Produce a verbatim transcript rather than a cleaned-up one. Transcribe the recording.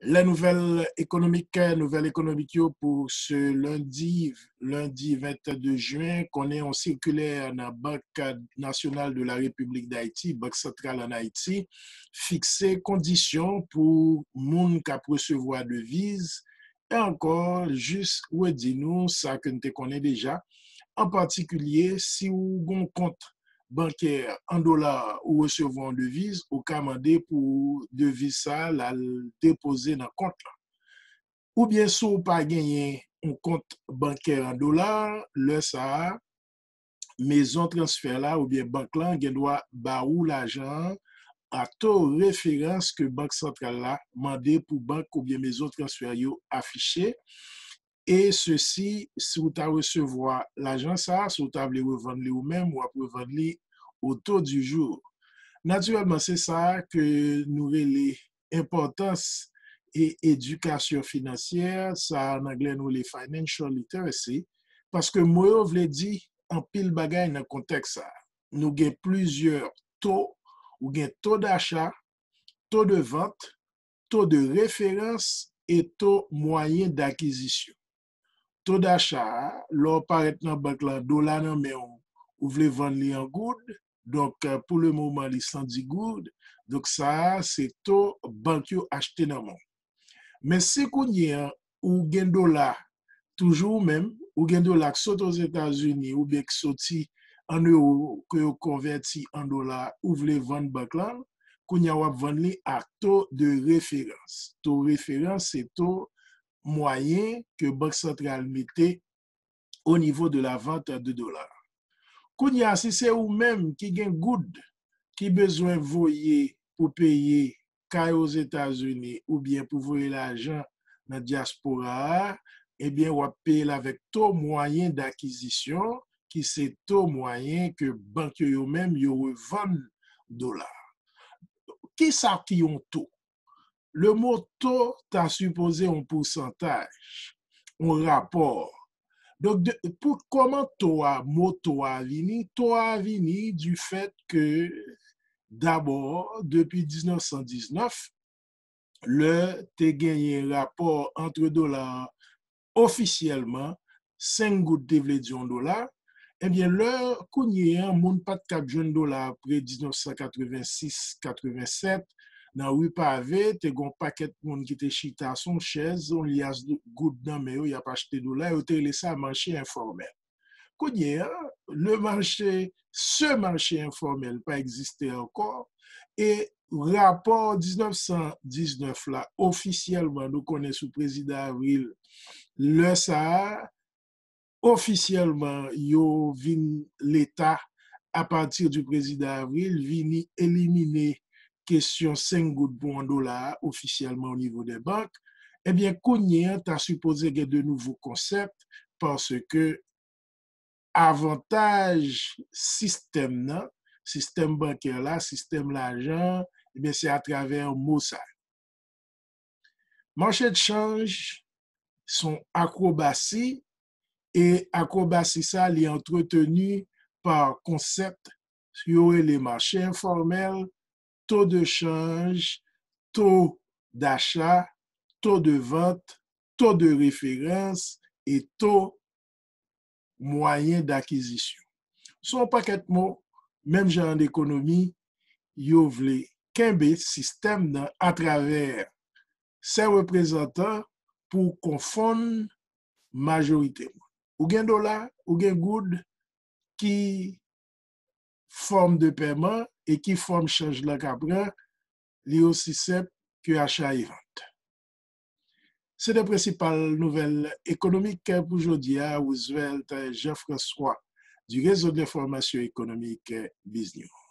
Les nouvelles économiques, nouvèl ekonomik yo pou se lendi, lendi vennde jen, konnen yon sikilè nan Bank Nasyonal de la République d'Haïti, Bank Santral ann Ayiti, fikse kondisyon pou moun k ap resevwa deviz, e ankò, jis redi nou sa ke n te konnen deja, an patikilye, si w gen yon kont bankè an dola ou resevwa yon deviz, ou ka mande pou deviz sa a l al depoze nan kont lan. Oubyen si w pa genyen yon kont bankè an dola, lè sa a, mezon transfè la oubyen bank lan gen dwa ba ou lajan an a to referans ke Bank Santral la mande pou bank oubyen mezon transfè yo afiche, e sesi si w ta resevwa lajan sa a, si w ta vle revann li ou menm, w ap revann li au taux du jour. Natirèlman, se sa ke nou rele enpòtans e edikasyon finansyè, sa an anglè nou rele financial literacy, paske mo yo vle di anpil bagay nan kontèks sa a. Nou gen plizyè to, ou gen to dacha, to de vant, to de referans e to mwayen dakizisyon. To dacha a, lè w parèt nan bank lan, dola nan men w, ou vle vann li an goud, donk, pou le moman, li san di goud, donk sa a, se to bank yo achte nan men w. Men si kounye a, ou gen dola, toujou ou menm, ou gen dola k sot Ozetazini oubyen k soti an ewo, ke yo konvèti an dola, ou vle vann bank lan, kounye a w ap vann li a to de referans. To referans, se to mwayen ke Bank Santral mete au niveau de la vente de dollars. Kounye a, si se ou menm ki gen goud ki bezwen voye pou peye kay Ozetazini oubyen pou voye lajan nan dyaspora a, ebyen, w ap peye l avèk to mwayen dakizisyon, ki se to mwayen ke bank yo, yo menm, yo revann dola. Kisa ki yon to? Le mo to ta sipoze yon pousantaj, yon rapò. Donk, de, pou kòman to a, mo to a vini? To a vini du fait que, dabò, depi diznèf san diznèf, lè te genyen rapò antre dola ofisyèlman, senk goud te vle di yon dola, ebyen, lè kounye a, moun pa t ka jwenn dola apre diznèf san katrevensis, katrevensèt, nan ri Pave, te gen yon pakèt moun ki te chita sou yon chèz, yon lyas goud nan men yo, y ap achte dola, yo te rele sa mache enfòmèl. Kounye a, le marché, ce marché informel pa egziste ankò, e rapò diznèf san diznèf la, ofisyèlman, nou konnen sou prezidan Avril, lè sa a, ofisyèlman, yo vin Leta, apati di prezidan Avril, vini elimine kesyon senk goud pou yon dola a, ofisyèlman o nivo dè bank, ebyen, kounye a, ta sipoze gen de nouvo konsèp, paske avantaj sistèm nan, sistèm bankè la, sistèm lajan, ebyen, se atravè mo sa. Mache de chanj se yon akwobasi, e akwobasi sa, li antreteni pa konsèp yo rele mache enfòmèl, to de chanj, to dacha, to de vant, to de referans e to mwayen dakizisyon. Se yon pakèt mo, menm jan an ekonomi, yo vle kenbe sistèm nan atravè sè reprezantan pou konfonn majorite moun. Ou gen dola, ou gen goud, ki fòm de pèman e ki fòm chanj lan ka pran, li osi senp ke acha e vant. Se te prensipal nouvèl ekonomik pou jodi a, Roosevelt Jean-François, du réseau de l'information économique, Biznews.